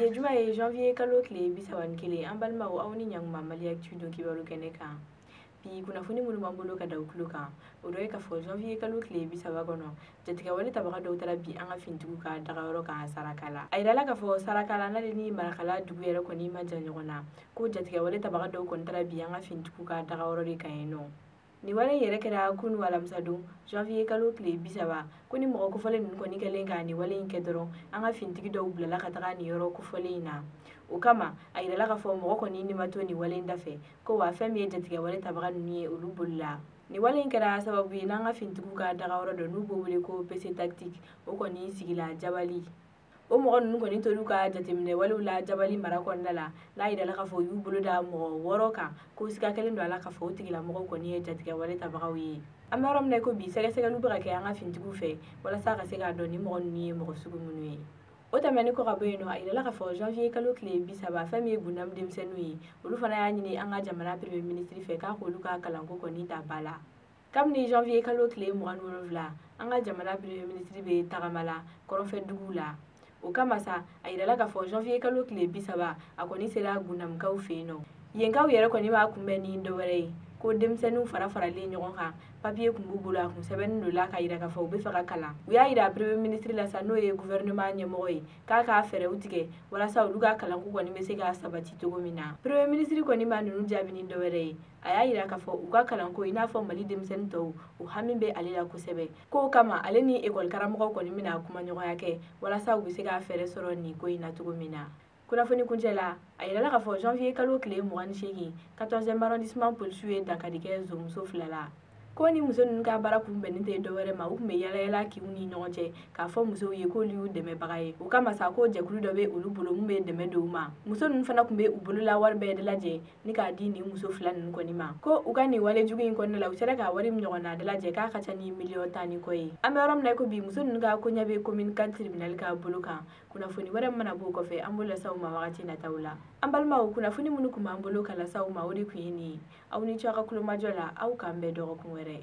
Bi ye juma ye, janvier kalo tile 31. An balimaw, aw ni ɲankuma Mali Actu don kibaru kɛnɛ kan. Bi kunnafoni minnu b'an bolo ka da u tulo kan, o dɔ ye k'a fɔ janvier kalo tile 30 kɔnɔ, jatigɛwale tabaga dɔw taara bi an ka finitigiw ka dagayɔrɔ kan Sarakala. A yirala k'a fɔ Sarakala n'ale ni Marakala dugu yɛrɛ kɔni ma jan ɲɔgɔn na, ko jatigɛwale tabaga dɔw kɔni taara bi an ka finitigiw ka dagayɔrɔ de kan yen nɔ. Nin wale in yɛrɛ kɛra kunu alamisadon janvier kalo tile 30, ko ni mɔgɔ kofɔlen ninnu kɔni kɛlen ka nin wale in kɛ dɔrɔn, an ka finitigi dɔw bilala ka taga nin yɔrɔ kofɔlen in na. O kama a yirala k'a fɔ mɔgɔ kɔni ni ma to nin wale in dafɛ, ko wa fɛn min ye jatigɛwale tabaga ninnu ye, olu bolila. Nin wale in kɛra sababu ye n'an ka finitigiw ka dagayɔrɔ dɔ n'u b'o wele ko PC tactique, o kɔni sigila Jabali. O mɔgɔ ninnu kɔni tor'u ka jateminɛ walew la Jabali mara kɔnɔna la, n'a yirala k'a fɔ u y'u bolo da mɔgɔ 6 kan, ko siga kɛlen don a la k'a fɔ o tigilamɔgɔw kɔni ye jatigɛwale tabagaw ye. An bɛ yɔrɔ min na i ko bi, sɛgɛsɛgɛliw bɛ ka kɛ an ka finitigiw fɛ walasa ka se k'a dɔn ni mɔgɔ ninnu ye mɔgɔ sugu minnu ye. O tɛmɛnen kɔ ka bɔ yen nɔ, a yirala k'a fɔ janvier kalo tile 30, fɛn min ye Gundam denmisɛnninw ye, olu fana y'a ɲini an ka jamana premier ministre fɛ k'a k'olu ka kalanko kɔni ta ba la. Kabini janvier kalo tile 27, an ka jamana premier ministre bɛ tagama la kɔrɔnfɛ duguw la. O kama sa, a yirala k'a fɔ janvier kalo tile 30, a kɔni sera Gundamkaw fɛ yen nɔ. Yenkaw yɛrɛ kɔni b'a kunbɛn ni dɔwɛrɛ ye, ko denmisɛnninw fara faralen ɲɔgɔn kan, papiye kun b'u bolo, a kun sɛbɛnnen don la k'a yira k'a fɔ u bɛ fɛ ka kalan. U y'a yira premier ministre la sa, n'o ye gouvernement ɲɛmɔgɔ ye, k'a k'a fɛɛrɛw tigɛ walasa olu ka kalanko kɔni bɛ se ka sabati cogo min na. Premier ministre kɔni ma ninnu jaabi ni dɔwɛrɛ ye, a y'a yira k'a fɔ u ka kalanko i n'a fɔ Mali denmisɛnnin tɔw, u hami bɛ ale la kosɛbɛ. K'o kama ale ni ekɔli karamɔgɔw kɔni bɛna kumaɲɔgɔnya kɛ walasa u bɛ se ka fɛɛrɛ sɔrɔ nin ko in na cogo min na. Kunnafoni kuncɛ la, a yirala k'a fɔ janvier kalo tile 28, 14e arrondissement polisiw ye dankari kɛ zomuso 2 la. Ko ni muso ninnu ka baara kun bɛnnen tɛ dɔwɛrɛ ma, u tun bɛ yala yala kinw ni ɲɔgɔn cɛ k'a fɔ musow ye k'olu y'u dɛmɛbaga ye. O kama sa, ko jɛkulu dɔ bɛ olu bolo mun bɛ dɛmɛ don u ma. Muso ninnu fana tun bɛ u bolola wari bɛɛ dalajɛ ni k'a di nin muso 2 ninnu kɔni ma. Ko u ka nin wale jugu in kɔnɔna la, u sera ka wari min ɲɔgɔnna dalajɛ k'a ka ca ni miliyɔn 10 ni kɔ ye. An bɛ yɔrɔ min na i ko bi, muso ninnu ka koɲɛ bɛ commune 4 tribunal ka bolo kan. Kunnafoni wɛrɛ mana b'o kɔfɛ, an b'o lase aw ma wagati nataw la. An balimaw, kunnafoni minnu tun b'an bolo ka lase aw ma, o de tun ye nin ye. Aw ni ce aw ka kulomajɔ la, aw k'an bɛn dɔgɔkun wɛrɛ.